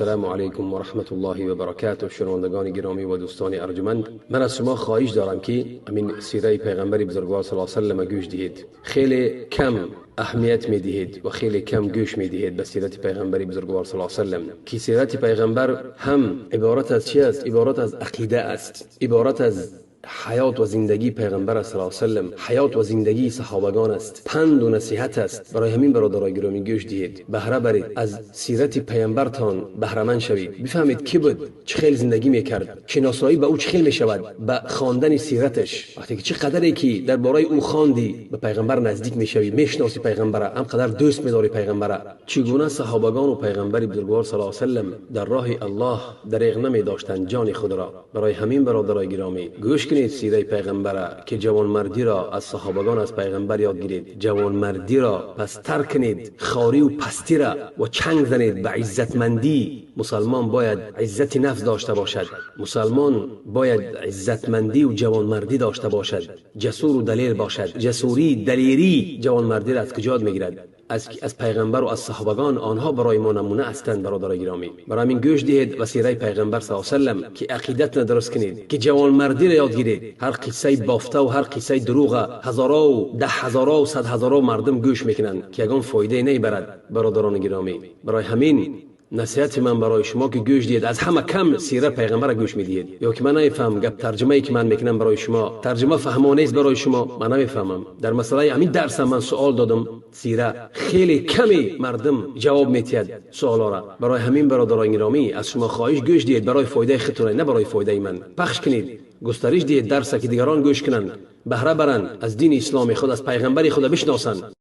السلام علیکم و رحمت الله و برکاته. شنوندگان گرامی و دوستان ارجمند، من از شما خواهش دارم که همین سیره پیغمبر بزرگوار صلی الله علیه و سلم گوش دهید. خیلی کم اهمیت میدهید و خیلی کم گوش میدهید به سیرت پیغمبر بزرگوار صلی الله علیه و سلم، که سیرت پیغمبر هم عبارت از چی است؟ عبارت از عقیده است، عبارت از حیات و زندگی پیغمبر صلی الله علیه و سلم، حیات و زندگی صحابگان است، پند و نصیحت است. برای همین برادرای گرامی گوش دهید، بهره برید از سیرت پیامبرتان، بهره مند شوید، بفهمید کی بود، چه خیلی زندگی میکرد، شناسایی به او چه خیلی میشود به خواندن سیرتش. وقتی که چه قدری که درباره او خواندی، به پیغمبر نزدیک میشوی، میشناسی پیغمبر، هم قدر دوست میداری پیغمبر. چگونه صحابگان و پیغمبر بزرگوار صلی الله علیه و سلم در راه الله دریغ نمیداشتند جان خود را. برای همین برادرای گرامی گوش کنید سیره پیغمبر، که جوانمردی را از صحابگان، از پیغمبر یاد گیرید. جوانمردی را پس ترک کنید، خواری و پستی را، و چنگ زنید به عزتمندی. مسلمان باید عزت نفس داشته باشد، مسلمان باید عزتمندی و جوانمردی داشته باشد، جسور و دلیر باشد. جسوری، دلیری، جوانمردی را از کجا میگیرد؟ از پیغمبر و از صحابگان. آنها برای ما نمونه هستند. برادر گرامی، برای همین گوش دهید و سیره پیغمبر صلی الله علیه و سلم، که عقیدت درست کنید، که جوانمردی را یاد گیرید. هر قصه بافته و هر قصه دروغ هزارا و ده هزارا و صد هزارا مردم گوش میکنند که یگان فایده نمیبرد. برادران گرامی، برای همین نصیحت من برای شما که گوش دهید. از همه کم سیره پیغمبر گوش میدهید، یا که من نمیفهم گپ ترجمه ای که من میکنم برای شما ترجمه فهمانه است برای شما، من نمیفهمم. در مسئله همین درس من سوال دادم سیره، خیلی کمی مردم جواب میتید سوالا را. برای همین برادران گرامی، از شما خواهش، گوش دهید، برای فایده خودتون، نه برای فایده من. پخش کنید، گسترش دهید درس که دیگران گوش کنند، بهره برند از دین اسلام خود، از پیغمبر خود بشناسند.